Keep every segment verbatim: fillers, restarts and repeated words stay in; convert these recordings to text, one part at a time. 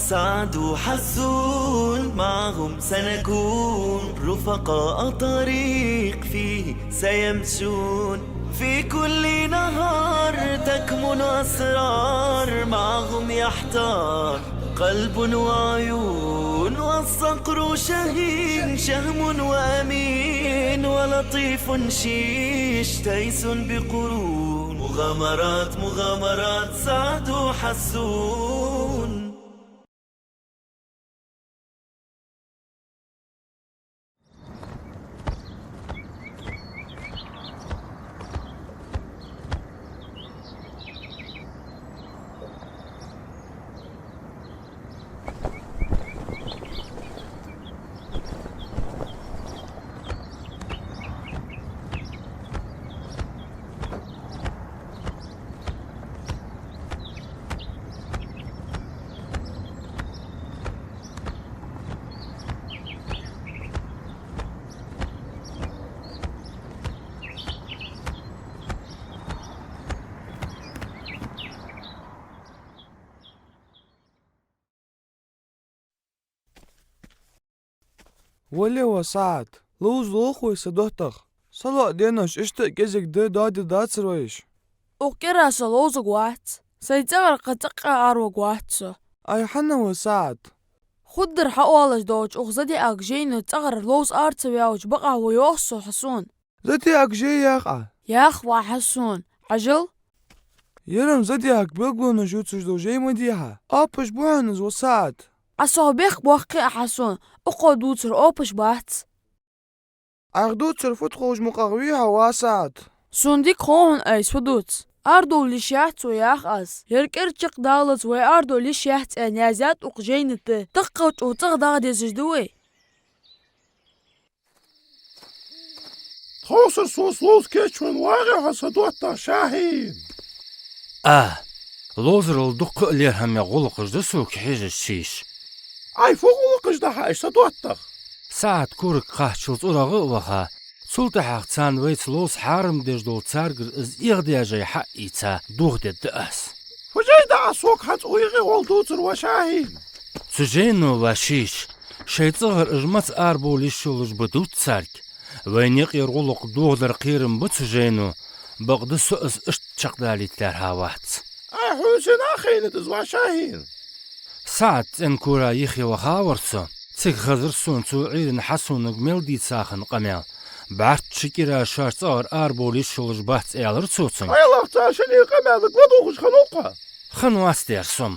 سعد وحسون، معهم سنكون رفقاء طريق فيه سيمشون. في كل نهار تكمن أسرار، معهم يحتار قلب وعيون. والصقر شهين، شهم وأمين، ولطيف شيش، تيس بقرون. مغامرات، مغامرات، سعد وحسون. Вале, ва СаӀад, ловза лоху вай са доттагӀа. СалоӀа денош иштта а кӀезига да, доаде дацар вай уж. Укх кӀира со ловзаргвац, сай цӀагӀара кхы цӀаккха араваргвац со. Ай хӀана, ва СаӀад? Худдар хьаоалаш долча укх задеаг жайно цӀагӀара ловза ара ца ваьлча бакъахьа ва йоах со, Хьасун. Задеаг жай яха Ӏа? Яха, ва Хьасун. Хьажал. Ер-м задеаг белгалонаш ювцаш дола жай ма дий хьа. Оапаш ба хьона из, ва СаӀад. Ӏа сох бехк боаккхе а, Хьасун, укхо дувцар оапаш бац. Ӏайха дувцар фуд ховш мукъагӀа вий хьо, ва СаӀад? Сона дика хов хьона айса фу дувц. Арадовла йиш яц вай, яха аз. Ер кӀира чакхдаллалца вай арадовла йиш яц аьнна яздаьд укх жайна тӀа. Тахкал чӀоагӀа цӀагӀа дагӀа дезаш да вай. Тховсара соца ловза кийчвенна вагӀий хьо, са доттагӀа Шахьин? А, ловзарал дуккха а лерхӀаме гӀулакхаш да сога хьежаш шийша. Ай, фу гӀулакхаш да хьа уж, са доттагӀа? СаӀад курага кхаччалца урагӀа а ваха, цул тӀехьагӀа царна вайца ловза хьарам деш дола царгара из эгӀадаь жай хьа а ийца, дохадергда аз. Фу жай да Ӏа сога хӀанз укх юкъе гӀолла дувцар, ва Шахьин? Цу жайно, ва шийша, шоай цӀагӀара уж маца арабовла йиш йолаш ба дувц царга. Вайна юкъера гӀулакх дохадар кхерам ба цу жайно, бакъда со из иштта чакхдалийта лаьрхӀа вац. Ай, хьона сенах хайнад из, ва Шахьин? СаӀад цӀен кора юхе ваха вар со. Цига хезар сона цо Ӏуйрийна Хьасунага мел дийца хинна къамаьл. БӀарчча кӀира шоаш цӀагӀара арабовла йиш йолаш бац, аьлар цо цунга. Ай, лахца шоай къамаьлага ладувгӀаш хиннав-кх хьо? Хиннавац, дер сом.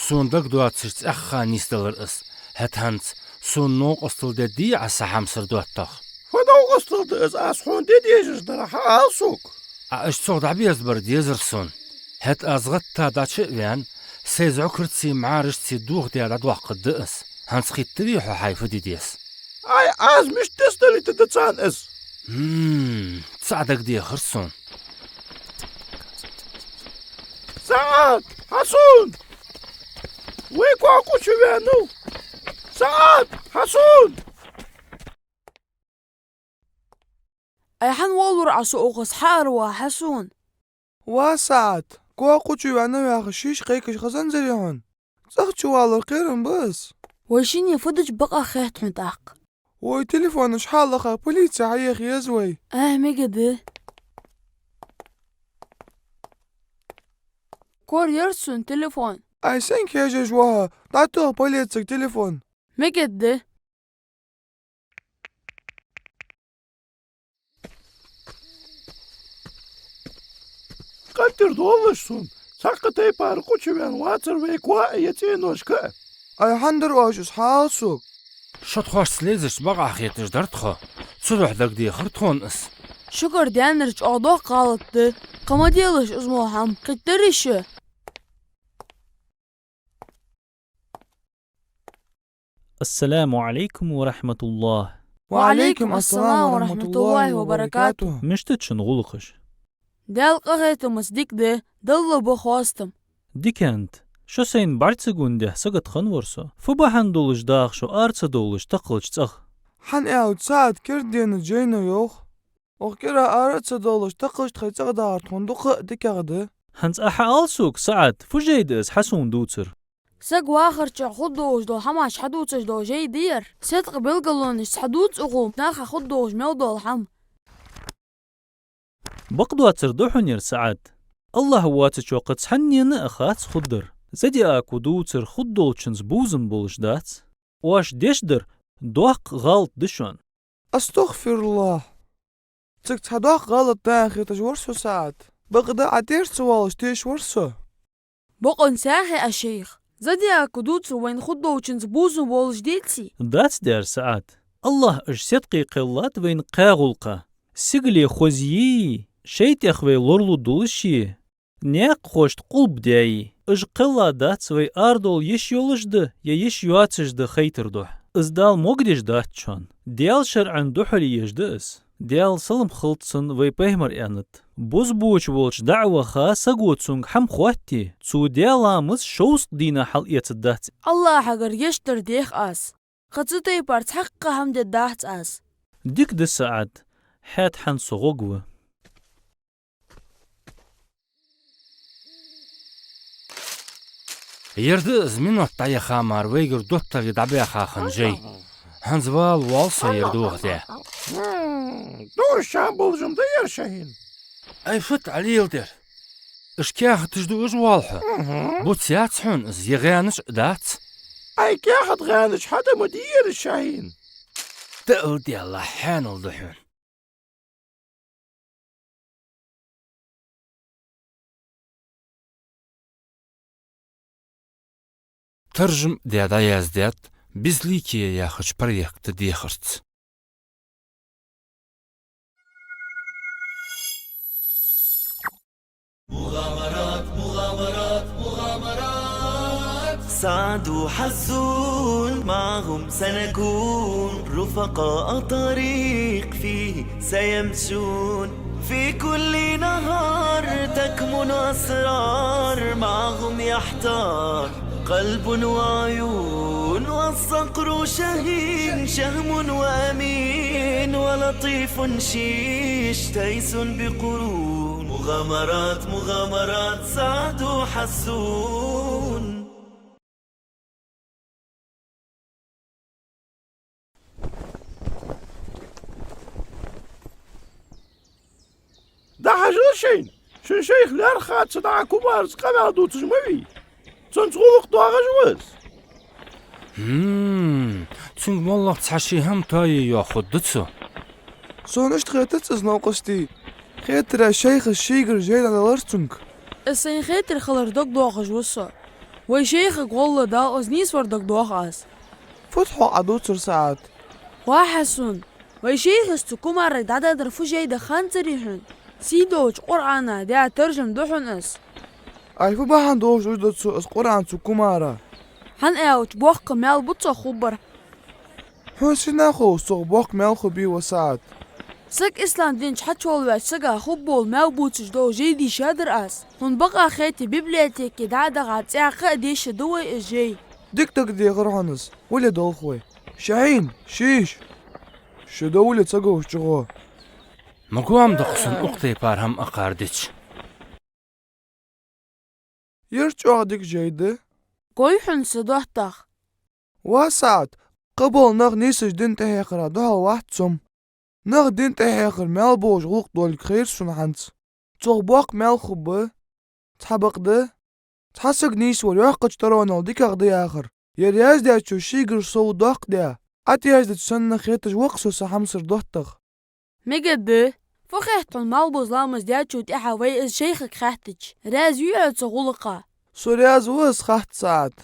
Сона дагадоацаш цӀаьхха нийсделар из. ХӀаьта хӀанз сона новкъостал дергдий Ӏа, са хьамсара доттагӀа? Фу новкъостал да из, аз хьона де дезаш дар хьаала сога. Ӏа уж цох дӀаберзабар дезар сона. ХӀаьта аз гӀатта дӀачу а ваьнна, сай зӀукарцеи мӀарашцеи дохадаь дӀадоаккхаргда из. ХӀанз хеттарий хьо хьай фу де деза? Ай, аз мишта десталийтаргда царна из? М, цхьа дагадехар сона. СаӀад! Хьасун! Вай коа кху чу ваьннав! СаӀад! Хьасун! Ай, хӀана воалавир Ӏа со укхаза, хьаара ва, Хьасун? Ва СаӀад, коа кху чу ваьннав яхаш шийша кхайкаш хезанзарий хьона? ЦӀагӀа чувалар кхерам ба из. Вай шинне фу дича бакъахьа хет хьона тӀаккха? Вай телефонаш хьалаха, полице хьаеха еза вай. Ай, мегаргда. Кораяргья сона телефон. Ай, сенга хьежаш ва хьо? ДӀатоха полицига телефон. Мегаргда. Къаттар долаш сона, цхьаккха тайпара кху чу ваьнна вацар вай коа а, е цӀеношка а. Ай, хӀана дир оаш из, хьаала сога? Шо тхоашца лезача бакъахьа хеташ дар тхо. Цудухьа дагадехар тхона из. Шугара даьннар чӀоагӀа доккха гӀалат да. Кхы ма делаш из мо хӀама, кхийтарий шо? السلام عليكم ورحمة الله. وعليكم السلام ورحمة الله وبركاته. Мишта да шун гӀулакхаш? Даьла къахетамца дика да, Далла ба хоастам. Дикант, шо сайна бӀарга ца гун дехьа сагота хиннавар со. Фу бахьан долаш даха шо ара ца довлаш такхалча цӀагӀа? ХӀана аьлча СаӀад кердаденна жайно йоах. Укх кӀира ара а ца довлаш такхалча тхоай цӀагӀа дахар тхона дукха а дикагӀа да. ХӀанз Ӏа хьаала сога, СаӀад, фу жай да из Хьасун дувцар? Саг вахарча хургдолаш дола хӀамаш хьадувцаш дола жай да ер. Седкъа белгалонаш хьадувц укхо, наха хургдолаш мел дола хӀама. Бакъдоацар да хьона ер, СаӀад. АллахӀ воацачоа кхы цхьаннена а хац хургдар. Зодиако дувцар хургдолчунца бувзам болаш дац. Оаш деш дар доккха гӀалат да шоана. АстагӀфируллахӀ! Цига цхьа доккха гӀалат да аьнна хеташ вар со, СаӀад. Бакъда Ӏа тӀера ца воалаш теш вар со. Бокъонца хьа, шейх. Зодиако дувцар вайна хургдолчунца бувзам болаш деций? Дац дера, СаӀад. АллахӀ уж седкъий кхеллад вайна кхаь гӀулакха. Сигале хозъе, шоай тӀех вай лоралу долаше, наькъахошта къулб даье. Уж кхелла дац вай арадовла йиш йолаш да е йиш йоацаш да хайтар духьа. Из Дала могадеш дац шоана. Даьла шарӀан духьале еш да из. Даьла салам хилда цунна, вай пайхамара аьннад: бузбуча волча дӀа а ваха, саго цунга хӀама хоатте, цо даь ламаз шовзткъа дийнахьа хьалъэцаргдац. АллахӀагара гешт дар дех аз. Кхы цу тайпара цхьаккха хӀама дергдац аз. Дика да, СаӀад, хӀаьта хӀанз со гӀоргва. Ер да из минот дӀаяха мара вайгара доттагӀий дӀабаьха хинна жай. ХӀанз вала воал со ер дохаде. Хм, дурша болжам да ер, Шахин. Ай, фу да Ӏа леладер? Уж каьхаташ дуаш воал хьо? Мгм. Буц яц хьона из, е гӀаьнаш а дац. Ай, каьхата гӀаьнаш хьада ма дий ер, Шахин. Дала Даьллахь, хьанал да хьона. Таржам даь дӀаяздаьд «Безликие» яхача проекта дехарца. سعد وحسون معهم سنكون رفقاء طريق فيه سيمشون. في كل نهار تكمن أسرار معهم يحتار قلب وعيون. والصقر شهين شهم وأمين ولطيف شيش تيس بقرون. مغامرات، مغامرات سعد وحسون. ДӀахьажал шоана, шун шайх лаьрххӀа ца дӀа кумарца къамаьл дувцаш ма вий. Цунца гӀулакх доагӀаш ва из. Хм, цунга моллагӀа цхьа ши хӀама тоае йоах хургда цо. Сона иштта хетац из, новкъостий. Хетаргда, шайхас шийгара жай дӀадалар цунга. Из сайна хетар хилар дагадоахаш ва со. Вай шайхага гӀолла дала из нийсвар дагадоах аз. Фуд хьо Ӏа дувцар, СаӀад? Ва Хьасун, вай шайхас цу кумарага дӀадаьдар фу жай да ханзарий хьона? Сийдолча Къуръана даь таржам да хьона из. Ай, фу бахьан долаш дувцаш да цо из Къуръан цу кумара? ХӀана аьлча, боккха маьл ба цох хургбар. Хьона сенах хов, цох боккха маьл хургбий, ва СаӀад? Саг ислам дин чу хьачувоалаваьча сага хургбола маьл бувцаш дола жай дийшадар аз. Хьона бакъахьа хете, библиотеке дӀа а даха, цӀаькха а дешаш да вай из жай. Дика дагадехар хьона из. Вале, долх вай. Шахин, шиш! Шу довле ца говш чугӀо. Ма гом да-кх сона укх тайпара хӀама акхардича. Ер чӀоагӀа дика жай да. Гой хьона са доттагӀа. Ва СаӀад, кхыбола нах нийсача дина тӀахьекхара духьал вац цо-м. Нах дина тӀахьекхар маьл болаш гӀулакх долга хайра сона хӀанз. Цох боккха маьл хургба. Цхьабакъда, цхьа саг нийсвар йоккхача таронал дикагӀа да яхар. Ер яздаьчо шийгара сов доккха даь, ӀотӀаяздаьча санна хеташ ва-кх со са хьамсара доттагӀа. Мегаргда. Фу хет хьона, Малбуза ламаз даьчул тӀехьа вай из шайхага хаьттача, раьза вий Ӏа цу гӀулакха? Со раьза ва из хатта, СаӀад.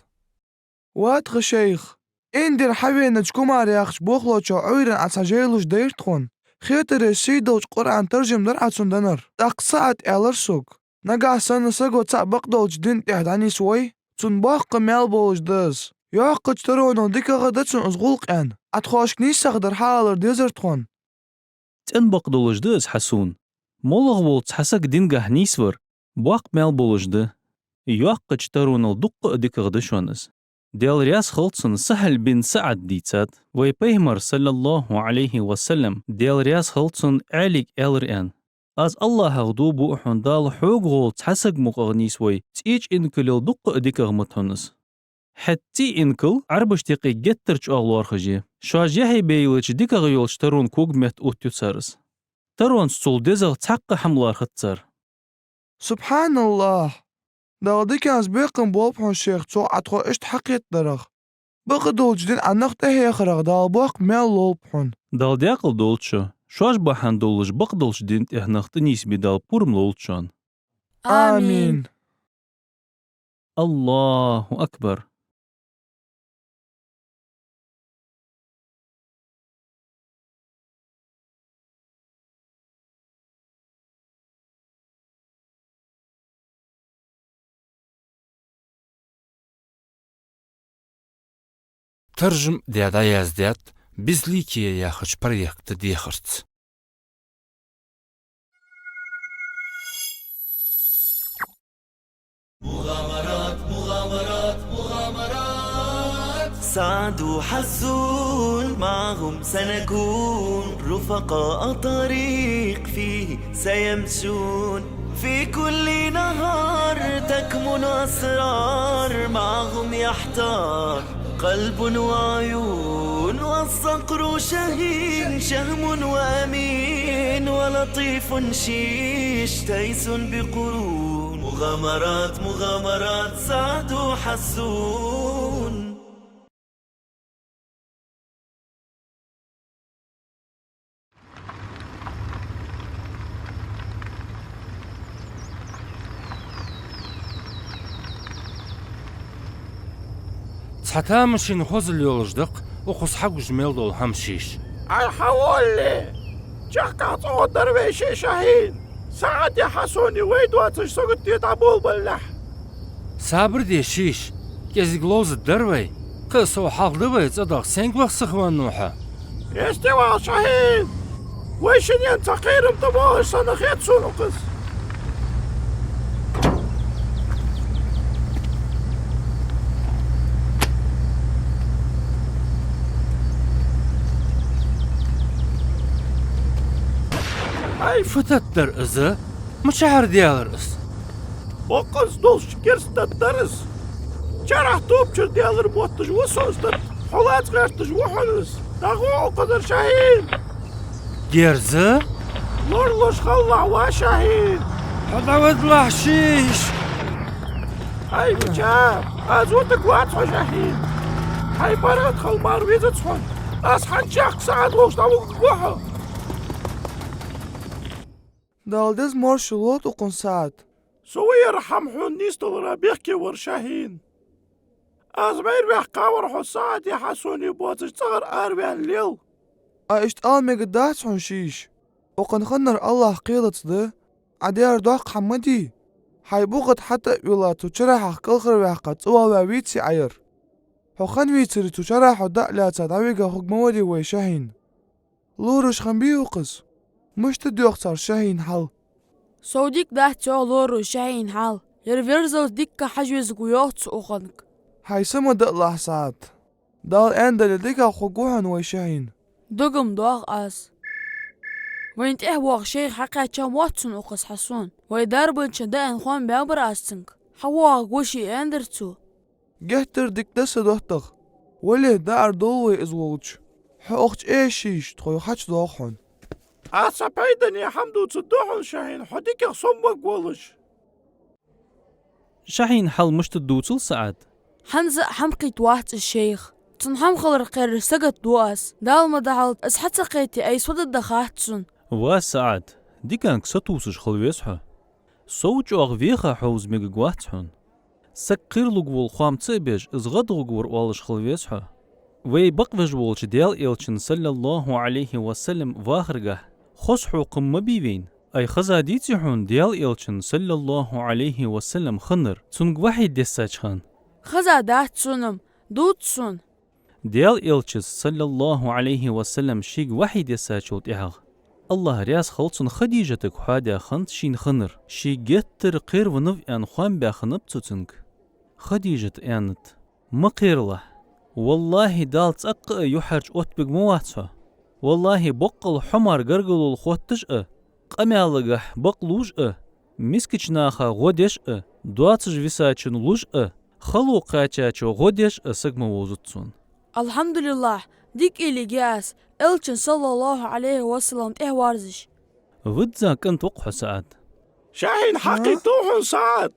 Ва тха шайх, Индера хьавенача Кумар яхача бохлочох Ӏуйрийна Ӏа цхьа жай луш дайра тхона. Хетаре, сийдолча Къуръана таржам дар Ӏа цунна даннар. ТӀаккха СаӀад аьлар сога: нагахьа санна саго цхьа бакъдолча дина тӀехьа дӀанийсвой, цунна боккха маьл болаш да из. Йоккхача таронал дикагӀа да цун из гӀулакх, аьнна. Ӏа тхоашка нийсагӀа дар хьаалар дезар тхона. ЦӀена бакъдолаш да из, Хьасун. МоллагӀа вола цхьа саг дингахьа нийсвар боккха маьл болаш да. Йоккхача таронал дуккха а дикагӀа да шоана из. Даьла раьза хилва цунна, СахӀл бин СаӀда дийцад, вай Пайхамара, صلى الله عليه وسلم, Даьла раьза хилва цунна, Ӏаьлийга аьлар, аьнна: аз АллахӀах дув буъ хьона, Дала хьога гӀолла цхьа саг мукъагӀа нийсвой, цӀеча инкалел дуккха а дикагӀа ма да хьона из. ХӀаьта цӀий инкал Ӏарбашта юкъе геттара чӀоагӀа лоархӀаш я. Шоаш яхье бе йиллача дикагӀа йолча тарон кога метта оттаю цар из. Таронца цул дезагӀа цхьаккха хӀама лоархӀац цар. СубхьаналлахӀ! Дала диканца бекхам болба хьона, шейх, цо Ӏа тхо иштта хьакхетадарах. Бакъдолча дина Ӏа нах тӀахьехарах Дала боккха маьл лолба хьона. Дала даькъала долда шо. Шоаш бахьан долаш бакъдолча дина тӀа нах тӀанийсбе Дала пурам лолда шоана. Амин. Амин. Аллаху акбар. Таржам даь дӀаяздаьд «Безликие» яхача проекта дехарца. سعد وحسون معهم سنكون رفقاء طريق فيه سيمشون في كل نهار تكمن أسرار معهم يحتار قلب وعيون والصقر شهين شهم وأمين ولطيف شيش تيس بقرون مغامرات مغامرات سعد وحسون. Цхьа тамашийна хозал йолаш да-кх укхаза хьагуш мел дола хӀама, шийш. Ай, хьавоалале! Чехка цӀогӀа дар вай, ший Шахьин! СаӀади Хьасуни вай доацаш сагота тӀа дӀаболабалалехь. Сабар де, шийш, кӀезига ловзаргдар вай. Кхы а сов хьалха да вай цӀадаха, сенга ваха сихвеннав хьо? Эсте вала, Шахьин! Вай шиннена цхьа кхерам тӀабоагӀаш санна хет сона укхаза. Ай, фу тата дар из? Мичахьара даьлар из? Боккъонца долча керста тата дар из. Чарахь тоба чура даьлар мотташ ва сона из тата. Хьо лаца гӀерташ ва хьона из. ДӀагӀо укхазара, Шахьин! Герз? Лоралуш хилалахь, ва Шахьин! Хьо дӀавадалахь, шийш! Ай, мича! Аз вутаргвац хьо, Шахьин! Хьай паргӀата хила мара везац хьона. Аз хьанна чехка СаӀад волча дӀавугаргва хьо. Дала деза-маршо лолда укхунна, СаӀад. Со ваярах хӀама хьона нийсдалара бехке вар, Шахьин. Аз майра ваьккхавар хьо СаӀади Хьасуни боацача цӀагӀара араваьнна лел. Ай, иштта ала мегаргдац хьона, шийш. Укхун хиннар АллахӀ кхелаца да. Ӏа даьр доккха хӀама ма дий. Хьай букъа тӀа хьатӀа а вилла, цу чарахьах кӀалхарваьккха, цӀавала ваь веций Ӏа ер? Хьо хинна вецаре, цу чарахьа хьо дӀа а лаьца дӀавига хургма варий вай, Шахьин? Лораш хиннабий укхаза? Мишта да йоах цар Шахьина хьал? Сов дика дац, йоах, лораш Шахьина хьал. Ер верзалца дикка хьажа везаргва йоах цо укхунга. Хьай са ма далалахь, СаӀад. Дала аьннадале, дикагӀа хургва хьона вай Шахьин. Догам доах аз. Вайна тӀехьа воагӀа шейх хьакхаьча мотт сона укхаза, Хьасун. Вай дарбанчун даьна хоам баьбар аз цунга. ХьавоагӀаргва ше, аьннадар цо. Геттара дика да, са доттагӀа. Вале, даар долда вай из волча. Хьо укх чу эшаш йиш, тхо юха хьачудоагӀа хьона. Аз цхьа пайдане хӀама дувцаргда хьона, Шахьин, хьо дикагӀа сомаваргволаш. Шахьина хьал мишта да дувцал, СаӀад. ХӀанз а хӀама кхийтта вац из шейх. Цун хӀама хилар кхерар сагота ду аз. Дала ма дахьалда, из хьа ца кхете, айса фу дергда хац сона. Ва СаӀад, диканга сатувсаш хила веза хьо. Сов чӀоагӀа веха хьовза мегаргвац хьона. Саг кхералургвола хоам ца а беш, из гӀадгӀургвар оалаш хила веза хьо. Вай бакъвеш волча Даьла Элчан, саллаллахӀу Ӏалайхи ва саллам, вахаргахьа хоза хьокхам ма бий вайна. Ай, хезадий-ций хьона Даьла Элчан, саллаллахӀу Ӏалайхи ва саллам, хиннар, цунга вахьи дессача хана? Хезадац сона-м, дувца сона. Даьла Элчас, саллаллахӀу Ӏалайхи ва саллам, шийга вахьи дессачул тӀехьагӀа, АллахӀ раьза хилва цунна, Хадижатага хьоадаь хиннад шийна хиннар, ше геттара кхеравеннав аьнна хоам баь хиннаб цо цунга. Хадижата аьннад: «Ма кхералахь. ВаллахӀи, Дала цӀаккха а юхьарча оттабергма вац хьо. ВаллахӀи, боккъала хьо мара гаргало хотташ а, къамаьлагахьа бакълувш а, мискача наха гӀо деш а, доацаш висачунна луш а, Хало кхаьчачо гӀо деш а саг ма вовзац сона. Алхьамдулиллахь, дика уйла йий аз, Элчан, саллаллахӀу Ӏалайхи ва саллам, тӀехьа верзаш. Визза кӀант ва-кх хьо, СаӀад. Шахьин, хьакхийттав хьона, СаӀад?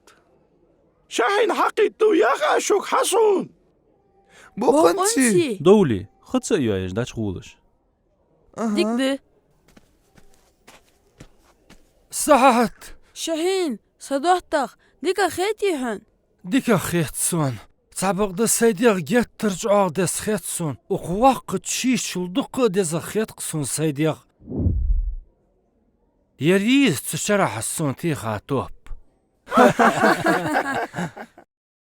Шахьин, хьакхийттав, яхаш шуга, Хьасун? Бокъонций. Довлий, хӀаца а йоаеш, дӀачугӀолаш. Аха. Дика да. СаӀад! Шахьин, са доттагӀа, дика хетий хьона? Дика хет сона. Цхьабакъда, сай дегӀ геттара чӀоагӀа деза хет сона. Укх воккхача шийчул дукха а дезагӀа хет-кх сона сай дегӀ. Ер йий из цу чарахьа сона теха топ?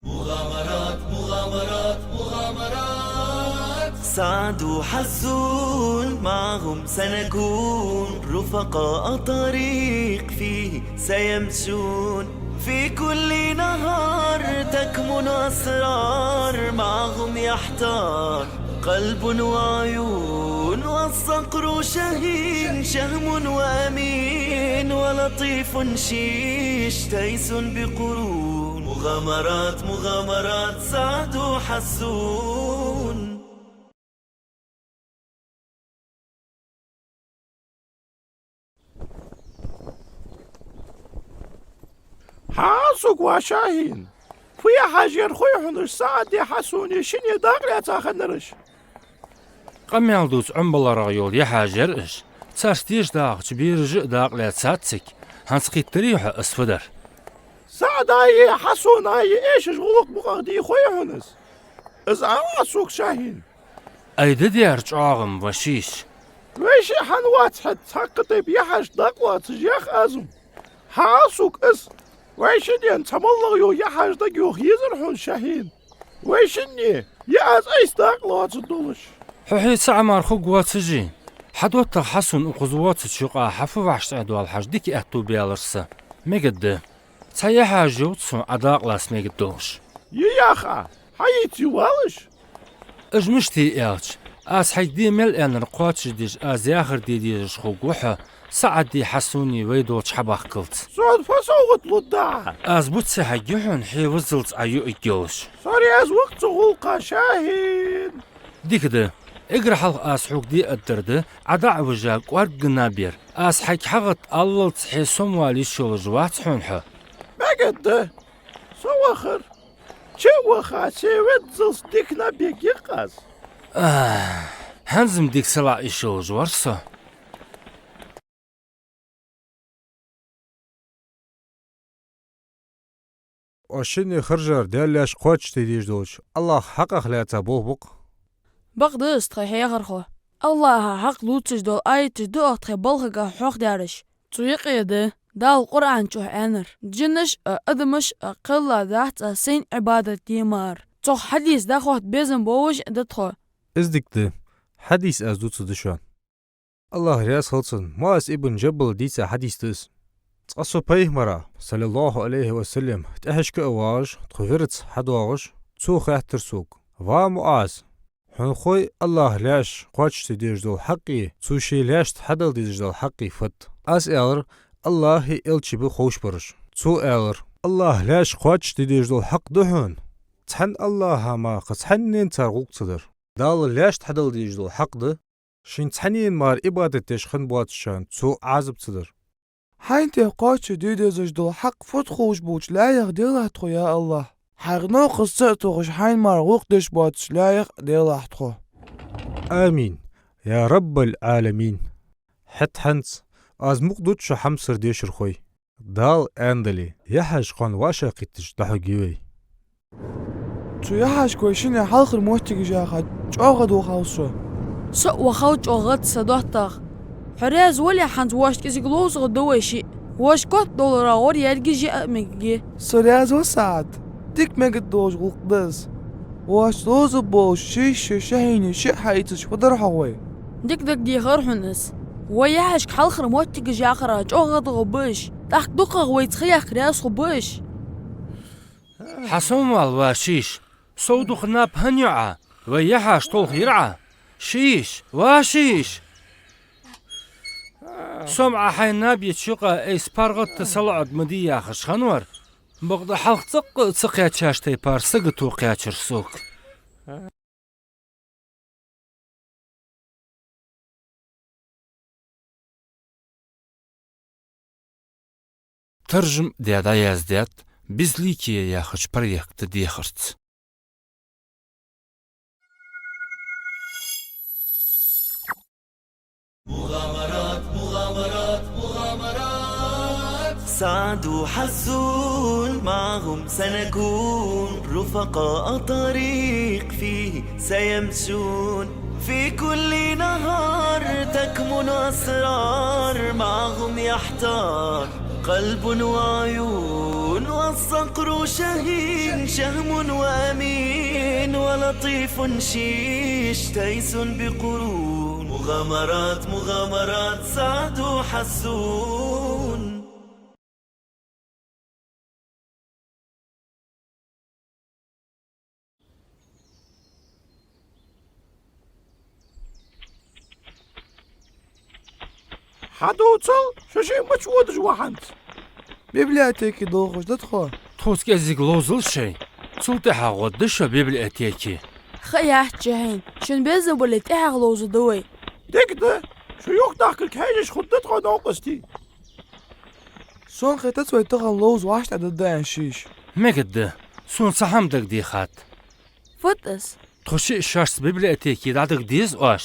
مغامرات، مغامرات، مغامرات. سعد وحسون معهم سنكون رفقاء طريق فيه سيمشون. في كل نهار تكمن أسرار معهم يحتار قلب وعيون، والصقر شهين، شهم وأمين، ولطيف شيش، تيس بقرون. مغامرات، مغامرات، سعد وحسون. Хьасук, ва Шахьин! Фу яхьаш яр хой хьона уж, СаӀади Хьасуни шинне дакъа лаьца хиннараш? Къамаьл дувца Ӏомабаларах йола яхьаш яр уж. Царца деша дагӀача бераша а дакъа лаьцад цига. ХӀанз кхийттарий хьо из фу дар? СаӀадаи Хьасунаи эшаш гӀулакх бу-кх, дий хой хьона из? Из Ӏа, Хьасук, Шахьин? Ай, да дера чӀоагӀа-м, ва шиш. Вай шиъ хӀана вац хӀаьта цхьаккха тайпа яхьаш дакъа лоацаш, ях аз-м? Хьасук, из вай шин ден цхьа моллагӀа йола яхьаш дагайоха езар хьона, Шахьин? Вай шинне я аз айса дакъа лоацаргдолаш? Хьо хье цаӀ мара хургвоацаший? Хьа доттагӀа Хьасун укхаза воацача юкъа хьа фу вӀаштӀехьадоал хьажа, дика аьттув белар са. Мегаргда. Цхьа яхьаш йовз сона Ӏа дакъа лаца мегаргдолаш. Йий, ях Ӏа, хьайийца ю валаш. Уж мишта йий аьлча, аз хьайга де мел аьннар кхоачашдеш, аз яхар де дезаш хургва хьо, СаӀади Хьасуни вай долча хьабахкалца. Сона фу совгӀат лургда Ӏа? Аз буц ца хьегги хьона, хье виззалца Ӏа юаргйолаш. Со раьза ва-кх цу гӀулакха, Шахьин. Дика да. Эггара хьалха аз хьога де аргдар да, Ӏа дӀа а вижа, кӀоарга наб яр. Аз хьайга хьагӀатта аллалца хье сомавала йиш йолаш вац хьона хьо. Мегаргда. Со вахар. Чу а ваха, се веззалца дика наб ергья-кх аз. Ах, хӀанз-м дика салаӀа йиш йолаш вар со. Оаш шинне харжар Даьла лаьш кхоачашде дезаш долча АллахӀа хьакъах лаьца болх ба-кх. Бакъда из, тха хьехархо. АллахӀа хьакъ дувцаш дола аяташ да-кх тхоай балхагахьа хьоахадаьраш. Цу юкъе да Дала Къуръан чу аьннар: жинаш а, адамаш а кхелла дац Аз Сайна Ӏибадат де мара. Цох хьадис дӀахотта безам болаш а да тхо. Из дика да. Хьадис аз дувцаргда шоана. АллахӀ раьза хилва цунна, МуӀаз ибн Жабала дийца хьадис да из. Цкъа со Пайхамара, саллаллахӀу Ӏалайхи ва саллам, тӀехьашка а вагӀаш, тхо вирца хьадоагӀаш, цо хаьттар сога: «Ва МуӀаз, хьона хой АллахӀа лаьш кхоачашде дезаш дола хьакъи, цо ший лаьшта хьадала дезаш дола хьакъи фуд?» Аз аьлар: «АллахӀи Элчеи ба ховш бараш». Цо аьлар: «АллахӀа лаьш кхоачашде дезаш дола хьакъ да хьона цхьан АллахӀа мара кхы цхьаннена цар гӀулакх ца дар. Далла лаьшта хьадала дезаш дола хьакъ да шийна цхьаннена мара Ӏибадат деш хинна боацачарна Цо Ӏазап ца дар». Хьайна тӀа кхоачашде дезаш дола хьакъ фуд ховш болча лаьех делахь тхо, я АллахӀ. Хьайх новкъост ца а тохаш, хьайна мара гӀулакх деш боацача лаьех делахь тхо. Амин, я Раббал-Ӏаламин. ХӀаьта хӀанз аз мукъа дувц шоана, хьамсара дешархой. Дала аьннадале, яхьашка кхоана вӀашагӀкхийтташ дӀахьоргья вай. Цу яхьашка вай шинне хьалхара моттигаш яха, чӀоагӀа гӀадвахав со. Со а вахав чӀоагӀа гӀадса, доттагӀа. Хьо раьза вале, хӀанз воашта кӀезига ловзагӀа да вай шиъ. Воаш котдовлара гӀор яьргаш яа а мегаргья. Со раьза ва, СаӀад. Дика мегаргдолаш гӀулакх да из. Воашта ловзаргболаш шийша а, Шахьина а шиъ хьаийцача фу дар хьогӀ вай? Дика дагадехар хьона из. Вай яхьашка хьалхара моттигаш яхара чӀоагӀа гӀадгӀо ба уж. ТӀаккха дукхагӀа вайца ха яккха раьза хургба уж. Хьасомавала, ва шиш. Сов дукха наб хӀана ю Ӏа? Вай яхьаш толхаяр Ӏа? Шиш, ва шиш! Со-м Ӏа хьайна наб еча юкъа айса паргӀата салоӀаргда ма дий яхаш хиннавар. Бакъда хьалха цӀаккха а ца кхаьчача тайпара сагото кхаьчар сога. Таржам даь дӀаяздаьд «Безликие» яхача проекта дехарца. مغامرات، مغامرات، مغامرات. سعد وحسون معهم سنكون رفقاء طريق فيه سيمشون. في كل نهار تكمن أسرار معهم يحتار قلب وعيون، والصقر شهين شهم وأمين ولطيف شيش تيس بقرون. مغامرات، مغامرات سعد وحسون. Хьадувцал, шо шиъ мича водаш ва хӀанз? Библиотеке долхаш да тхо. Тхоца кӀезига ловзал шоай, цул тӀехьагӀа гӀоргда шо библиотеке. Ха яц, Жахьин, шун безам бале тӀехьагӀа ловзаргда вай. Дика да, шо юхадахкарг хьежаш хургда тхо, новкъостий. Сона хетац вай тахан ловза вӀаштӀехьдаргда аьнна шийша. Мегаргда, сона цхьа хӀама дагадехад. Фуд из? Тхо шиъ шоашца библиотеке дӀадаха деза оаш.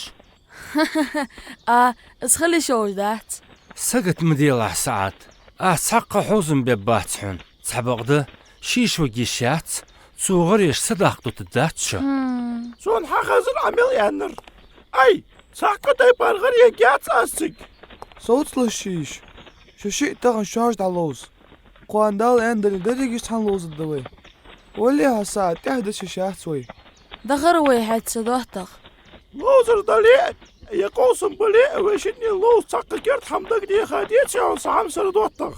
А, из хила йиш йолаш дац. Сагота ма делахь, СаӀад. Аз цхьаккха хьовзам бергбац хьона. Цхьабакъда, шийша варгйиш яц, цо гӀареш садаккха дутаргдац шо. Хм. Сона хьахазар Ӏа мел аьннар. Ай, цхьаккха тайпара гӀар ергьяц аз цига. Совцалаш шийша. Шо шиъ тахан шоаш дӀаловза. Кхоана Дала аьннадале, дерригаш цхьана ловзаргда вай. Валлахьи, СаӀад, тӀехьа дешаш яц вай. Дахар вай хьаьца доттагӀа. Ловзар дале а, е къовсам бале а, вай шинне ловза цхьаккха керда хӀама дагадеха деций хьона, са хьамсара доттагӀа?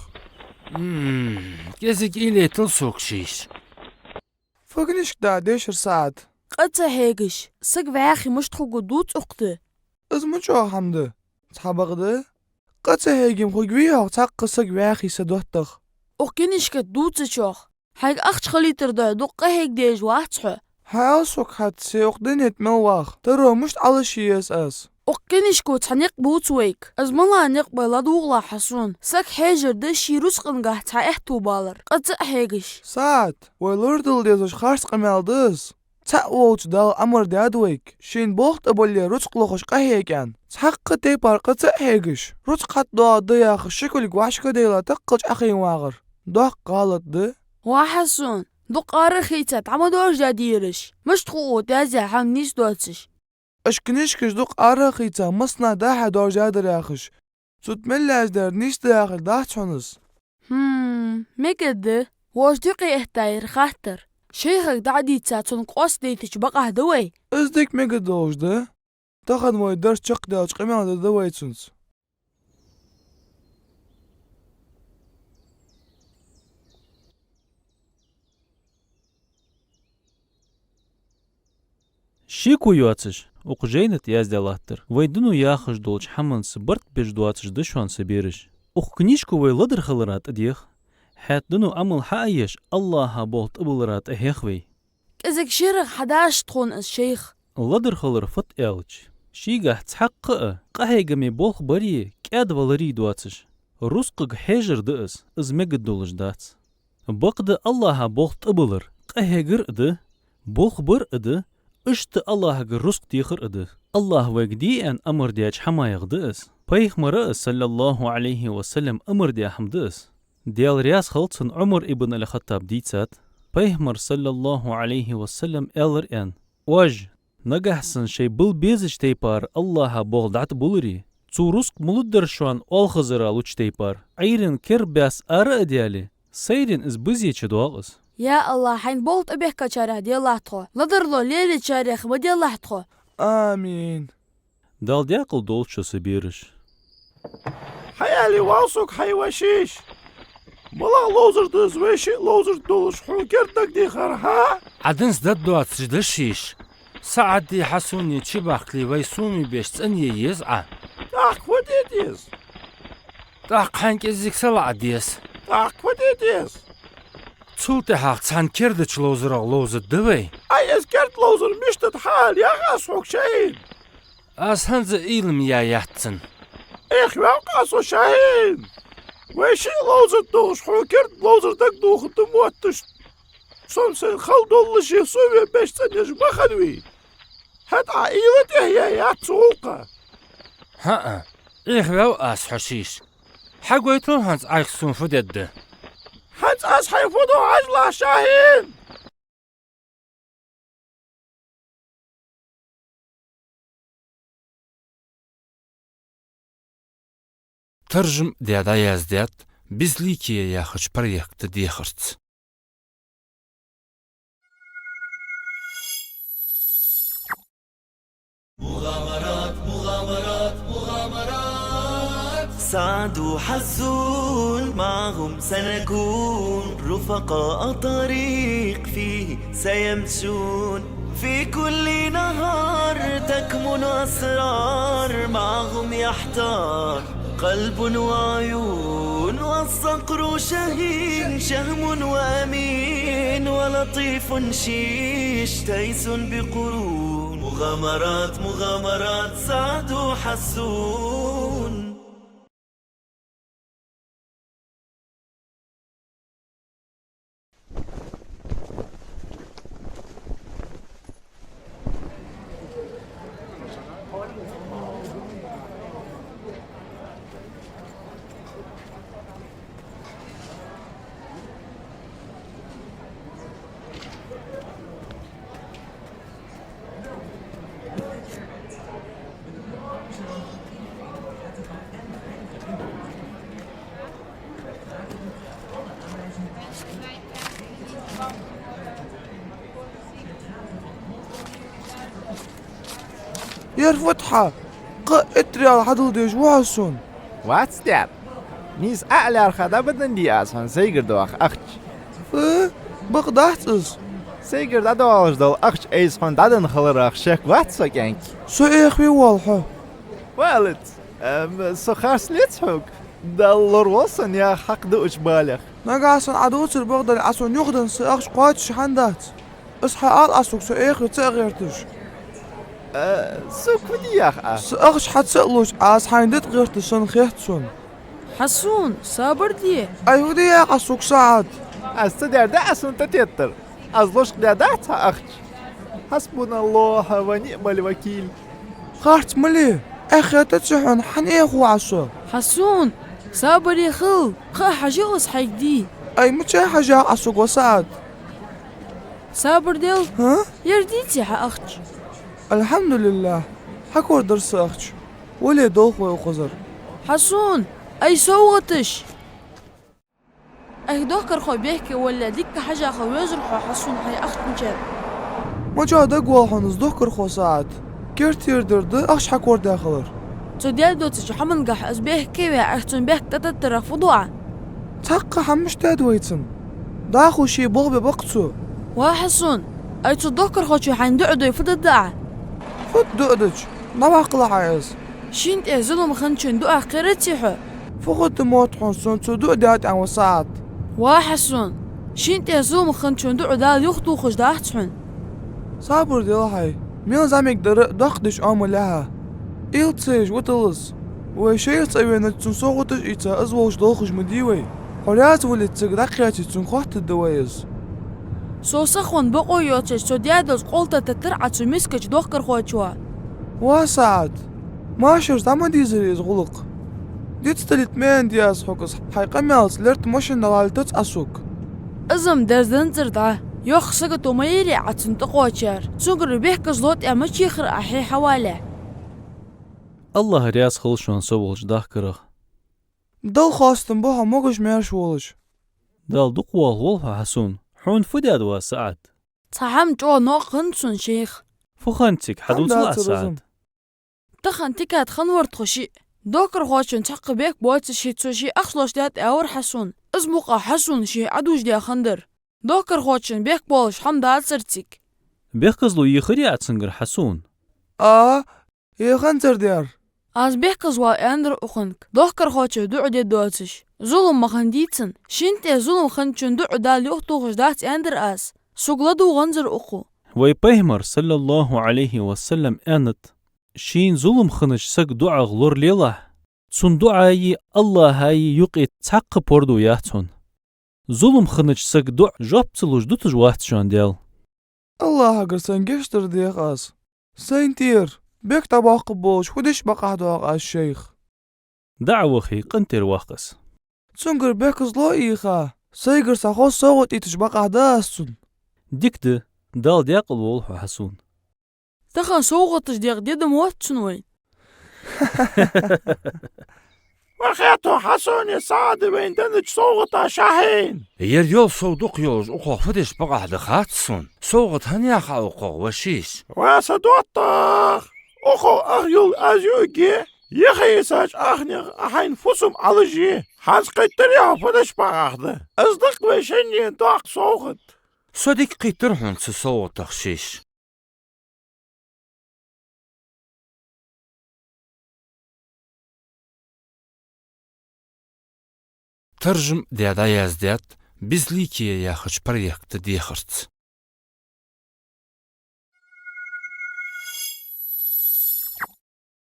М, кӀезига уйла еттал сога шийша. Фу книжка да дешар, СаӀад? Къа ца хьегаш, саг ваьхе мишта хургва дувц укх тӀа. Из ма чӀоагӀа хӀама да. Цхьабакъда, къа ца хьеге ма хургвий хьогӀ цхьаккха саг ваьхе, са доттагӀа? Укх книжка тӀа дувцачох хьайга ахча хилийтар духьа дукха къахьега дезаш вац хьо. Хьаала сога хӀанз, се укх дунен тӀа мел вах, таро мишта Ӏалашъе еза аз? Укх книжко цхьа никъ бувц вайга. Из малагӀа никъ ба ладувгӀалахь хьо сона. Саг хьежар да ший рузкъангахьа цхьа аьттув балар, къа ца хьегаш. СаӀад, вай лорадала дезаш харц къамаьл да из. Цхьаъ волча Дала амар даьд вайга, шийна болх тӀабале рузкъ лохаш къахьега аьнна. Цхьаккха тайпара къа ца хьегаш, рузкъ хьатӀадоагӀаргда яхаш ши кулг вӀашкаделла таккхал чӀоагӀа хайна вагӀар доккха гӀалат да. Ва Хьасан, дукха ара хийца дӀа ма доаржадийраш. Мишта хов даьзза хӀама нийса доацаш? Аш книжкаш дукха ара хийца массанахьа дӀа-хьа доаржадар яхаш, цу тӀа мел лаьздар нийса да яхар дац хьона из. Хм, мегаргда, вож дукха эттаяр хаттар. Шайхага дӀа а дийца, цунга къоастадайтача бакъахьа да вай. Из дика мегаргдолаш да. Тахан вай дарс чакхдаьлча къамаьл дергда вай цунца. Шеко йоацаш, укх жайна тӀа яздаь латтар вай дуно яхаш долча хӀаманца барт беш доацаш да шоана, са бераш. Укх книжко вай ледара хилара тӀадех, хӀаьта дуно Ӏамал хьа а еш, АллахӀа болх тӀабалара тӀахьех вай. КӀезига шерагӀа хьадашаргда тхона из, шайх. Ледара хилар фуд аьлча, шийгахьа цхьаккха а къахьегаме болх бари кӀаьдвалари доацаш, рузкъага хьежар да из, из мегаргдолаш дац. Бакъда АллахӀа болх тӀабалар къахьегар а да, болх бар а да, иштта АллахӀагара рузкъ дехар а да. АллахӀа вайга де аьнна амар даьча хӀамаех да из. Пайхамара а, саллаллахӀу Ӏалайхи ва саллам, амар даь хӀама да из. Даьла раьза хилва цунна, Ӏумар ибн аль-Хаттаба дийцад, Пайхамара, саллаллахӀу Ӏалайхи ва саллам, аьлар аьнна: Оаш, нагахьа санна шоай бала безача тайпара АллахӀа болх дӀатӀабуларе, цо рузкъ ма лургдар шоана оалхазара луча тайпара. Ӏуйрийна кер баьсса ара а даьле, сайрийна из бизеча доагӀа из. Я АллахӀ, хьайна болх тӀабехкачарех делахь тхо, ледарло лелаечарех ма делахь тхо. Амин. Дала даькъала долда шо, са бераш. Хьаяле валсуг хьай, ва шийша. МалагӀа ловзар да из вай шиъ ловзаргдолаш хьона керда дагадехар, хӀа? Ӏадинца дад доацаш да шийша. СаӀади Хьасуни чубахкале вай сома беш цӀенъе еза Ӏа. ТӀаккха фу де деза? ТӀаккха хьайна кӀезига салаӀа деза. ТӀаккха фу де деза? Цул тӀехьагӀа цхьан кердача ловзарах ловзаргда вай. Ай, из керда ловзар мишта да хьаала, яхий аз хьога, Шахьин? Аз хӀанз а уйла ма яь яц цун. Эх, ваьккха со, Шахьин! Вай шиъ ловзаргдолаш, хьога керда ловзар дагадохаргда мотташ. Со-м сайна хала долаш, со ве беш цӀанъеш ма хиннавий. ХӀаьта Ӏа уйла тӀехьа яь яц цу гӀулакха. ХӀаа, Ӏехаваьв аз хьо шийша. Хьагойтал хӀанз Ӏайха сона фу дергда. ХӀанз аз хьайна фу ду хьажалахь, Шахьин! Таржам даь дӀаяздаьд «Безликие» яхача проекта дехарца. سعد وحسون معهم سنكون رفقاء طريق فيه سيمشون. في كل نهار تكمن أسرار معهم يحتار قلب وعيون. والصقر شهين شهم وأمين ولطيف شيش تيس بقرون. مغامرات، مغامرات سعد وحسون. Ер фуд хьа? Кхы а итт риал хьадала дезаш ва хьо сона. Вац, даьра. Нийса Ӏа аьлча дӀабаденна дий аз хьона сайгара доаха ахча? Фу, бакъ дац из. Сайгара дӀадоалаш дола ахча айса хьона дӀаденна хиларах шек вац со, кӀаьнк. Со Ӏехаве воалл хьо. Валац, ам, со харц лаьц хьога. Далла лораволва со наьха хьакъ дуача балех. Нагахьа санна Ӏа дувцар бакъдар, Ӏа сона юхаденна са ахча кхоачаш хӀана дац? Из хьаала Ӏа сога, со Ӏехаве ца гӀерташ. Э, сога фу де йоах Ӏа? Са ахча хьа ца луш, Ӏа из хьайна дита гӀерташ санна хет сона. Хьасун, сабар де. Ай, фу де йоах Ӏа сога, СаӀад? Аз ца даьр да Ӏа сона тӀатеттар? Аз лочкъадаь дац хьа ахча? حسبنا الله ونعم الوكيل. Харц ма ле, эхь хетаций хьона, хӀана Ӏехав Ӏа со? Хьасун, сабаре хила, кхы а хьажал, аз хьайга дий. Ай, мича хьажав Ӏа сога, ва СаӀад? Сабар де. ХӀа? Ер дийций хьа ахча? الحمد لله, хьакорадар са ахча. Вале, долх вай укхазара. Хьасун, ай, совгӀаташ! Ай, дохкархо бехке вале, дикка хьажа хила везар хьо, Хьасун, хьай ахчанчар. Мичахьа дагавоал хьона из дохкархо, СаӀад? Керттера дар да ахча хьакорадаь хилар. Цо даь доацача хӀамангахьа из бехке ваь, Ӏайха цун бехк тӀатеттарах фу ду Ӏа? Цхьаккха хӀама мишта даьд вай цунна? ДӀахо ше болх бе ба-кх цо. Ва Хьасун, ай, цу дохкархочоа хьайна дуӀа дой фу дергда Ӏа? Фуд дуӀа дича? ДӀаваккхалахь Ӏа из. Шийна тӀа зулам хинначун дуӀах кхераций хьо? Фу хургда мотт хьона сона цо дуӀа даьд аьнна, ва СаӀад? Ва Хьасун, шийна тӀа зулам хинначун дуӀа Дала юхатохаш дац хьона. Сабар де хьай, мел зӀамига дар а доккха деш Ӏомалехьа. Уйла ца еш виталаш. Вай шоайх цӀавенача цунна совгӀаташ а ийца, из волча долхаш ма дий вай. Хьо раьза валийта цига дӀакхаьчача цунга хоттаргда вай из. Сов сахавенна бокъо йоацаш, цо даь дола къовлал тӀатеттар Ӏа цу мискача дохкархочоа. Ва СаӀад, машарца дӀа ма дийзарий из гӀулакх. Дицдалийта ма аьннадий аз хьога из, хьай къамаьлаца лерттӀа машен дӀалаьттац Ӏа сога. Из-м дерзанзар дӀа, йоккха сагото ма йий Ӏа цунна тӀакхоачар, цунгара бехказло тӀа ма чехар Ӏа хье хьавале. АллахӀ раьза хилва шоана со волча дохкарах. Далла хоастам ба хьо могаш-маьрша волаш. Дала дукха воалаволва хьо, Хьасун. Хьона фу даьд, ва СаӀад? Цхьа хӀама чӀоагӀа новкъа хиннад сона шийх. Фу хиннад цига, хьадувцал Ӏа, СаӀад? Тахан тикад хиннавар тхо шиъ. Дохкархочун цхьаккха бехк боацаш, ший цо ший ахча лочкъадаьд аьлар Хьасун. Из мукъагӀа Хьасуна ше Ӏодужадаь хиннадар. Дохкархочун бехк болаш хӀама дацар цига. Бехказло йийхарий Ӏа цунгара, Хьасун? А, йийханзар дер. Аз бехказвала аьннадар укхунга, дохкархочоа дуӀа де доацаш. Зулам ма хиннадий цунна. Шийна тӀа зулам хинначун дуӀа Дала юхатохаш дац аьннадар аз. Сога ладувгӀанзар укхо. Вай Пайхамара, саллаллахӀу Ӏалайхи ва саллам, аьннад: шийна зулам хиннача сага дуӀах лоралелахь, цун дуӀаи АллахӀаи юкъе цхьаккха пордув яц хьона. Зулам хиннача сага дуӀа жоп ца луш дуташ вац шоана Даьла. АллахӀагара сайна гешт дар дех аз. Сайна тӀера бехк дӀабоаккхаргболаш фу деш бакъахьа доагӀа аз, шайх? ДӀа а вахе, къинтӀера ваккха аз. Цунгара бехказло а ийха, сайгара цхьа хоза совгӀат дӀаэташ бакъахьа да аз цунна. Дика да, Дала даькъала волва хьо, Хьасун. Тахан совгӀаташ декъа де да ма оц цунна вайна. Ма хету, Хьасуни СаӀади вайна деннача совгӀата шахьийна. Ер йола сов дукха йолаш укхох фу деш бакъахьа да хац сона. СовгӀат хӀана яхар укхох, ва шиш? Ва са доттагӀа, укхох ах юл аз юаргья, яха йисача ахнех а хьайна фусам Ӏалашъе. ХӀанз кхийттарий хьо фу деш бакъахьа да? Из да-кх вай шоайна доккха совгӀат. Со дика кхийттар хьона цу совгӀатах, шиш. Таржам даь дӀаяздаьд «Безликие» яхача проекта дехарца.